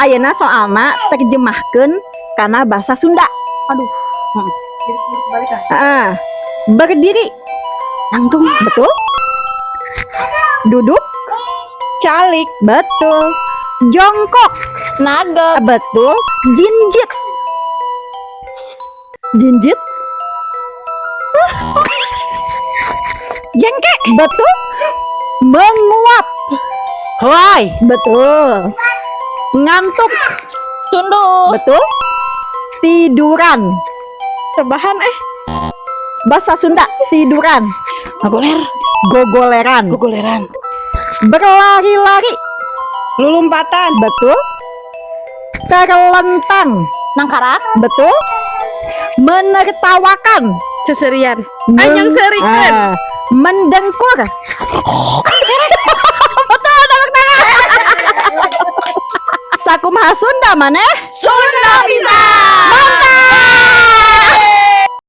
Ayeuna soalna terjemahkeun kana bahasa Sunda. Aduh. Ah, berdiri. Nangtung. Betul. Duduk. Calik. Betul. Jongkok. Nageg. Betul. Jinjit. Jinjit. Jengkek. Betul. Menguap. Hoai. Betul. Ngantuk. Tunduh. Betul. Tiduran. Rebahan eh. Bahasa Sunda, tiduran. Ngagoler. Gogoleran. Gogoleran. Berlari-lari. Lulumpatan. Betul. Terlentang. Nangkarak. Betul. Menertawakan. Seserian. Nyeungseurikeun. Ah, mendengkur. Betul, tepuk tangan. Sakumaha Sunda maneh? Sunda bisa. Mantap.